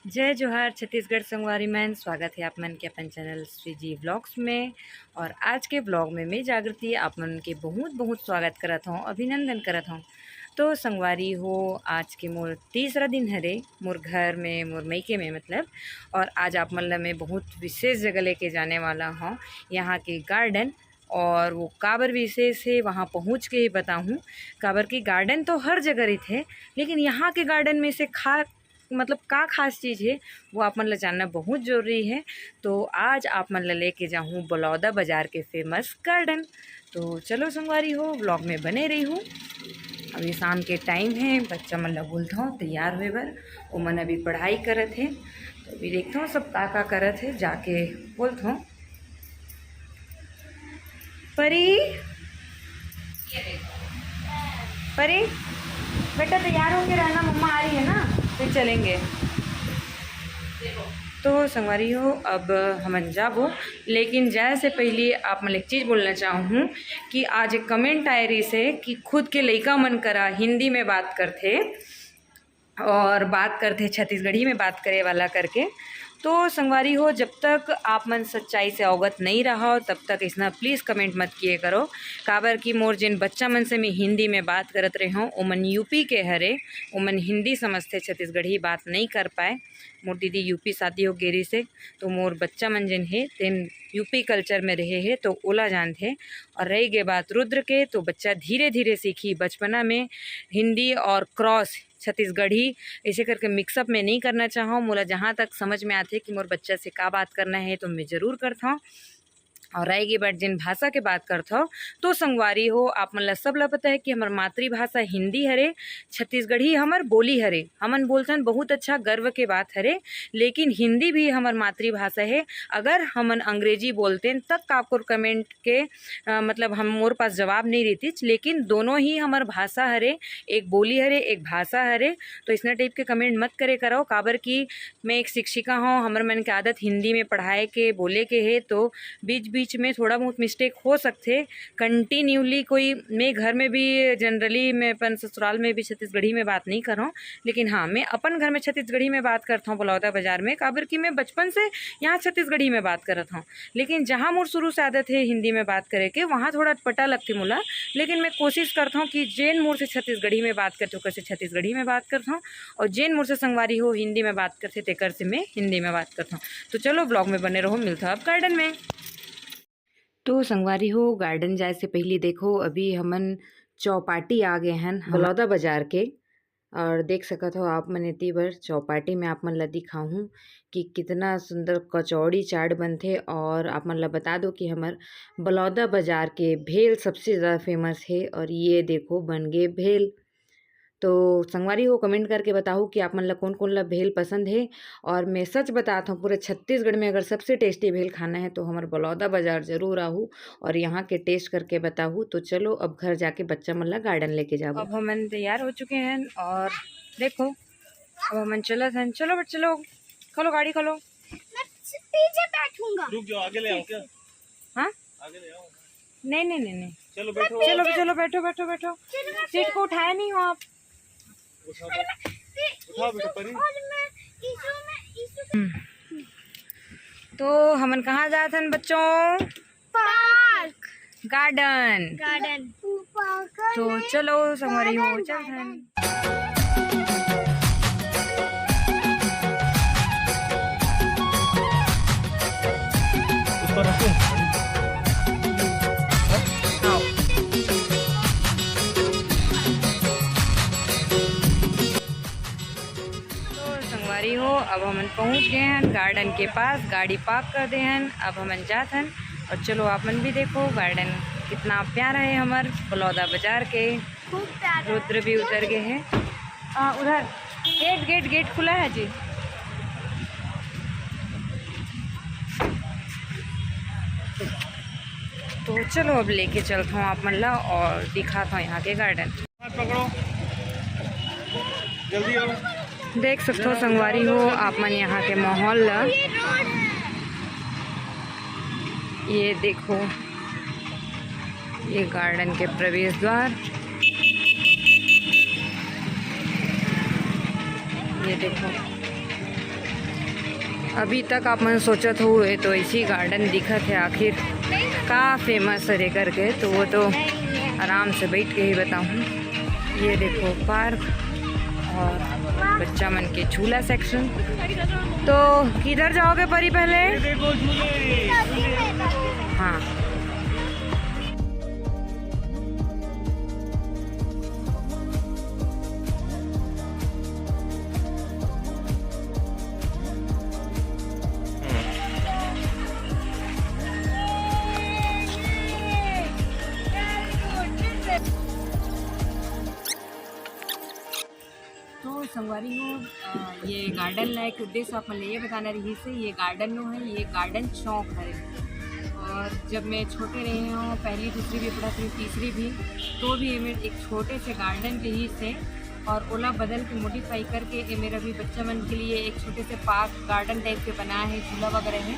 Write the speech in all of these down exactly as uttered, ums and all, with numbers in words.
जय जोहार छत्तीसगढ़ संगवारी मन, स्वागत है आप मन के अपन चैनल श्री जी व्लॉग्स में। और आज के व्लॉग में मैं जागृति आप मन के बहुत बहुत स्वागत करत हूँ, अभिनंदन करत हूँ। तो संगवारी हो, आज के मोर तीसरा दिन हरे मोर घर में, मोर मइके में मतलब। और आज आप मन ला मैं बहुत विशेष जगह लेके जाने वाला हूँ। यहाँ के गार्डन, और वो काबर विशेष है वहाँ पहुँच के ही बताहूँ। काबर कि गार्डन तो हर जगह रहिथे, लेकिन यहाँ के गार्डन में से खा मतलब का खास चीज़ है, वो आप मन ला जानना बहुत जरूरी है। तो आज आप मन ला लेके जाहूँ बलौदा बाजार के फेमस गार्डन। तो चलो संगवारी हो, व्लॉग में बने रही हूँ। अभी शाम के टाइम है, बच्चा मन ला बोलत हूँ तैयार होए बर, ओमन अभी पढ़ाई करत है। तो अभी देखत हूँ सब का का करत है, जाके बोलत हूँ। परी, परी, बेटा तैयार होके रहना, मम्मा आ रही है ना, फिर चलेंगे। तो संगवारी हो, अब हमन जाबो, लेकिन जाए से पहले आप मन एक चीज़ बोलना चाहूँ कि आज एक कमेंट आए रहिस हे कि खुद के लइका मन करा हिंदी में बात करथे और बात करथे छत्तीसगढ़ी में बात करे वाला करके। तो संगवारी हो, जब तक आप मन सच्चाई से अवगत नहीं रहो, तब तक इसना प्लीज कमेंट मत किए करो। काबर कि मोर जिन बच्चा मन से मैं हिंदी में बात करत रहे हूँ, ओमन यूपी के हरे, ओमन हिंदी समझथे, छत्तीसगढ़ी बात नहीं कर पाए। मोर दीदी यूपी शादी हो गे रहिस हे, तो मोर बच्चा मन जिन हे तेन यूपी कल्चर में रहे हे, तो ओला जानथे। और रही गे बात रुद्र के, तो बच्चा धीरे धीरे सीखी, बचपना में हिंदी और क्रॉस छत्तीसगढ़ी ऐसे करके मिक्सअप में नहीं करना चाहूँ। मोला जहाँ तक समझ में आथे कि मोर बच्चा से का बात करना है, तो मैं जरूर करता हूँ। और रह गे बात जिन भाषा के बात करथव, तो संगवारी हो, आप मन ला सब ला पता है कि हमर मातृभाषा हिंदी हरे, छत्तीसगढ़ी हमर बोली हरे। हमन बोलथन, बहुत अच्छा, गर्व के बात हरे, लेकिन हिंदी भी हमर मातृभाषा है। अगर हमन अंग्रेजी बोलतेन, तब काकुर कमेंट के, अ, मतलब हम, मोर पास जवाब नहीं रहतिच, लेकिन दोनों ही हमर भाषा हरे, एक बोली हरे, एक भाषा हरे। तो इसने टाइप के कमेंट मत करे करव, काबर कि मैं एक शिक्षिका हूँ, हमर मन के आदत हिंदी में पढ़ाए के, बोले के है, तो बीच-बीच में थोड़ा बहुत मिस्टेक हो सकथे। कंटिन्यूली कोई, मैं घर में भी, जनरली मैं अपन ससुराल में भी छत्तीसगढ़ी में बात नहीं करहूँ, लेकिन हाँ, मैं अपन घर में छत्तीसगढ़ी में बात करत हूँ बलौदा बाजार में, काबर कि मैं बचपन से यहाँ छत्तीसगढ़ी में बात करत हूँ। लेकिन जहाँ मोर शुरू से आदत है हिंदी में बात करे के, वहाँ थोड़ा अटपटा लगथे मोला, लेकिन मैं कोशिश करत हूँ कि जेन मोर से छत्तीसगढ़ी में बात करथे, ओकर से छत्तीसगढ़ी में बात करत हूँ, और जेन मोर से संगवारी हो हिंदी में बात करथे, तेकर से मैं हिंदी में बात करत हूँ। तो चलो, व्लॉग में बने रहो, मिलत हूँ अब गार्डन में। तो संगवारी हो, गार्डन जाए से पहले देखो, अभी हमन चौपाटी आ गए हन बलौदा बाजार के। और देख सकत हो आप मन, एती बर चौपाटी में आप मन ला दिखाहूँ कि कितना सुंदर कचौड़ी चाट बनथे। और आप मन ला बता दो कि हमर बलौदा बाजार के भेल सबसे ज़्यादा फेमस हे। और ये देखो, बन गे भेल। तो संगवारी हो, कमेंट करके बताओ कि आप मन ला कौन कौन ला भेल पसंद है। और मैं सच बताता हूँ, पूरे छत्तीसगढ़ में अगर सबसे टेस्टी भेल खाना है, तो हमर बलौदा बाजार जरूर आहू और यहाँ के टेस्ट करके बताहू। तो चलो, अब घर जाके बच्चा मन ला गार्डन लेके जाबो। अब हमन तैयार हो चुके हैं और देखो, अब हमन चलत हन। चलो बट चलो, खोलो गाड़ी, खोलो। मैं पीछे बैठूंगा। रुक जाओ, आगे ले आओ क्या? हाँ? आगे ले आओ। नहीं, नहीं, नहीं, नहीं। चलो बैठो। चलो, चलो, बैठो, बैठो, बैठो। चलो, मैं सीट को उठाया नहीं हो आप। उठा दो। अरे, मैं, उठाओ बेटा, परी। और मैं ईशु, मैं ईशु। हम्म। तो हमन कहाँ जात हन बच्चों? पार्क। गार्डन। गार्डन। तो चलो संगवारी हो, चलत हन। ऊपर रखो। आओ। तो संगवारी हो, अब हमन पहुंच गए हैं गार्डन के पास, गाड़ी पार्क कर दे हैं। अब हमन जात हन और चलो आप मन भी देखो गार्डन कितना प्यारा है हमर बलौदा बाजार के। खूब प्यारा। रुद्र भी उतर गए हैं। हाँ, उधर गेट, गेट, गेट खुला है जी। तो चलो अब लेके चलता हूँ आप मन ला और दिखाता हूँ यहाँ के गार्डन। हाथ पकड़ो, जल्दी आओ। देख सकते हो संगवारी हो आप मन यहाँ के माहौल ला। ये देखो, ये गार्डन के प्रवेश द्वार। ये देखो, अभी तक आप मन सोचत हो ये तो ऐसी गार्डन दिखत है, आखिर का फेमस हरे करके, तो वो तो आराम से बैठ के ही बताऊँ। ये देखो पार्क और बच्चा मन के झूला सेक्शन। तो किधर जाओगे परी पहले? हाँ। तो संगवारी हो, अ, ये गार्डन ला एक उद्देश्य आप मन ल ये बताना रहिस हे, ये गार्डन नो है, ये गार्डन चौक है। और जब मैं छोटे रहे हूँ, पहली, दूसरी भी पढ़त रही, तीसरी भी, तो भी ये मेरे एक छोटे से गार्डन रहिस हे और ओला बदल के, मॉडिफाई करके ये मेरा भी बच्चा मन के लिए एक छोटे से पार्क, गार्डन टाइप के बनाए हे, झूला वगैरह है,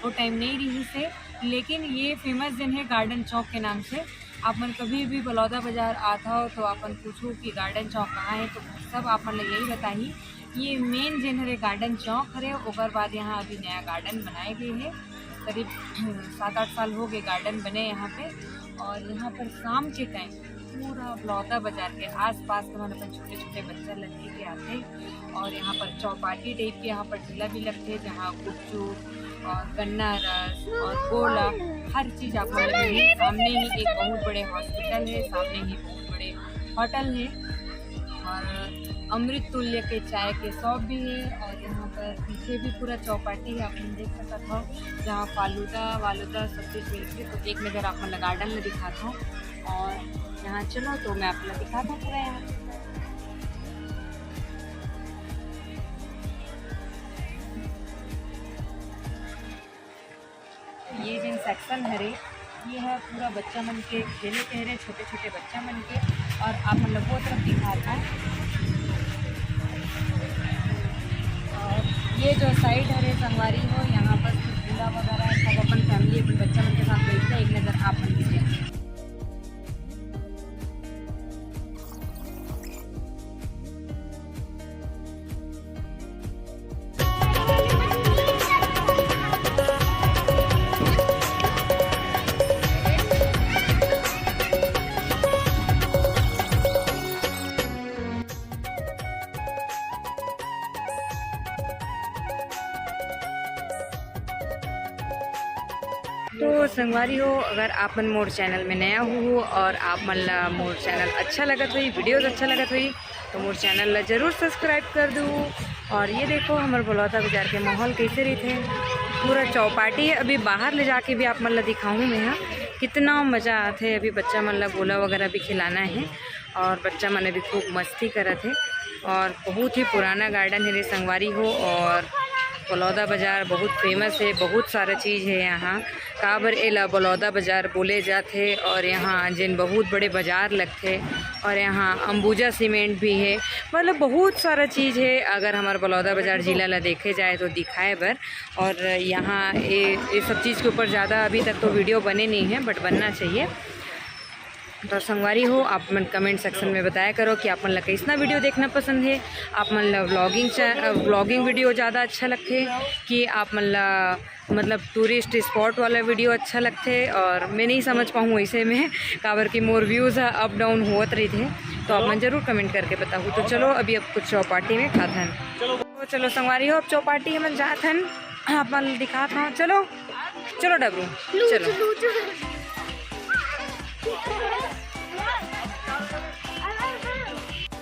वो टाइम नहीं रहिस हे। लेकिन ये फेमस जन है गार्डन चौक के नाम से। आप मन कभी भी बलौदा बाजार आत हो तो आप मन पूछो कि गार्डन चौक कहाँ है, तो सब आप मन ल यही बताही। ये मेन जेन हरे गार्डन चौक हरे, ओकर बाद यहाँ अभी नया गार्डन बनाए गए है। करीब सात आठ साल हो गए गार्डन बने यहाँ पे। और यहाँ पर शाम के टाइम पूरा बलौदा बाजार के आसपास के मन अपन छोटे छोटे बच्चा ल लेके आते और यहाँ पर चौपाटी टाइप के यहाँ पर झूला भी लगते, जहाँ गुपचुप और गन्ना रस और गोला, हर चीज आप मन ल मिलही। सामने ही एक बहुत बड़े हॉस्पिटल है, सामने ही बहुत बड़े होटल है और अमृत तुल्य के चाय के शॉप भी है। और यहाँ पर पीछे भी पूरा चौपाटी है, आप मन देख सकत हो, जहाँ फालूदा वालूदा सब चीज मिलती है। तो एक नजर आप मन ल गार्डन में दिखाता हूँ और यहाँ चलो तो मैं आप मन ल दिखाता हूँ पूरा यहाँ। ये जेन सेक्शन हरे, ये है पूरा बच्चा मन के खेले के हरे, छोटे छोटे बच्चा मन के। और आप मन ल वो तरफ दिखात है। और ये जो साइड हरे संगवारी हो, यहाँ पर कुछ झूला वगैरह है, सब अपन फैमिली, अपन बच्चा मन के साथ बैठते हैं। एक नजर आप मन दीजिए। तो संगवारी हो, अगर आप मन मोर चैनल में नया हो और आप मन ला मोर चैनल अच्छा लगत होई, वीडियोज़ अच्छा लगत होई, तो मोर चैनल ला जरूर सब्सक्राइब कर दू। और ये देखो हमर बलौदा बाजार के माहौल कैसे रहिथे, पूरा चौपाटी है। अभी बाहर ले जाके भी आप मन ला दिखाऊँ मैं ह, कितना मज़ा आथे। अभी बच्चा मन ला गोला वगैरह भी खिलाना है और बच्चा मन अभी खूब मस्ती करत हे। और बहुत ही पुराना गार्डन है रे संगवारी हो। और बलौदा बाजार बहुत फेमस है, बहुत सारा चीज़ है यहाँ। काबर एला बलौदा बाजार बोले जाथे। और यहाँ जेन बहुत बड़े बाजार लगथे और यहाँ अंबुजा सीमेंट भी है, मतलब बहुत सारा चीज़ है। अगर हमार बलौदा बाजार जिला ला देखे जाए तो दिखाए बर। और यहाँ ये, ये सब चीज़ के ऊपर ज़्यादा अभी तक तो वीडियो बने नहीं है, बट बनना चाहिए। तो संगवारी हो, आप मन कमेंट सेक्शन में बताया करो कि आप मन ला कैसना वीडियो देखना पसंद है। आप मन ला व्लॉगिंग चा-, अ, व्लॉगिंग वीडियो ज़्यादा अच्छा लगथे कि आप मन ला मतलब टूरिस्ट स्पॉट वाला वीडियो अच्छा लगथे? और मैं नहीं समझ पाऊँ ऐसे में, काबर कि मोर व्यूज़ ह अप डाउन होत रहिथे। तो आप मन जरूर कमेंट करके बताहू। तो चलो अभी अब कुछ चौपाटी में खाथन। तो चलो संगवारी हो, अब चौपाटी हमन जात हन, आप मन दिखात हन। चलो चलो डबरू, चलो।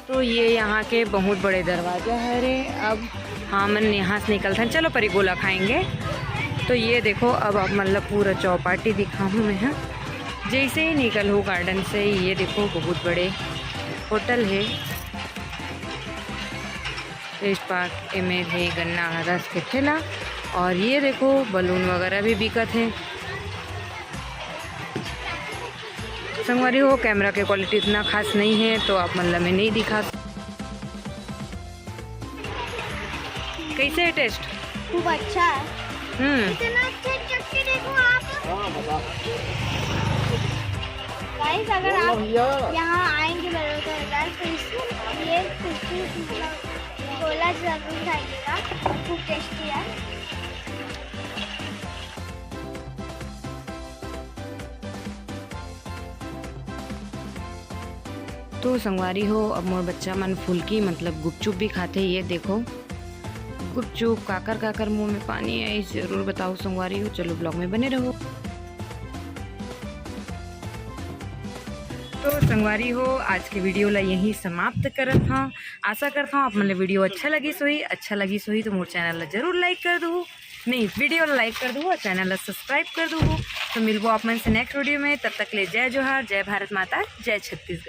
तो ये यहाँ के बहुत बड़े दरवाजा हरे। अब हमन यहाँ से निकलथन, चलो परी गोला खाएंगे। तो ये देखो, अब आप मन ला पूरा चौपाटी दिखाहूँ मैं ह। जैसे ही निकलहू गार्डन से, ये देखो बहुत बड़े होटल है, टेस्ट पार्क, एमे हे गन्ना रस के ठेला। और ये देखो बलून वगैरह भी बिकत है। संगवारी हो, कैमरा के क्वालिटी इतना खास नहीं है, तो आप मन ला मैं नहीं दिखा सक-, कैसे है टेस्ट? खूब अच्छा है। हम्म। इतना अच्छा चटनी देखो आप। गाइस, अगर आप यहाँ आएंगे बलौदा बाजार, तो इस, ये कुल्फी, मतलब, गोला जरूर खाइएगा, खूब टेस्टी है। तो संगवारी हो, अब मोर बच्चा मन फुल्की मतलब गुपचुप भी खाथे। ये देखो गुपचुप, काकर काकर मुंह में पानी आइस, जरूर बताओ संगवारी हो। चलो vlog में बने रहो। तो संगवारी हो, आज के video ला यहीं समाप्त करत हव। आशा करत हव आप मन ला video अच्छा लगिस होही। अच्छा लगिस होही तो मोर channel ला जरूर like कर दू, नहीं, video ला like कर दू और channel ला subscribe कर दू। तो मिलबो आप मन से next video में। तब तक ले जय जोहार, जय भारत माता, जय छत्तीसगढ़।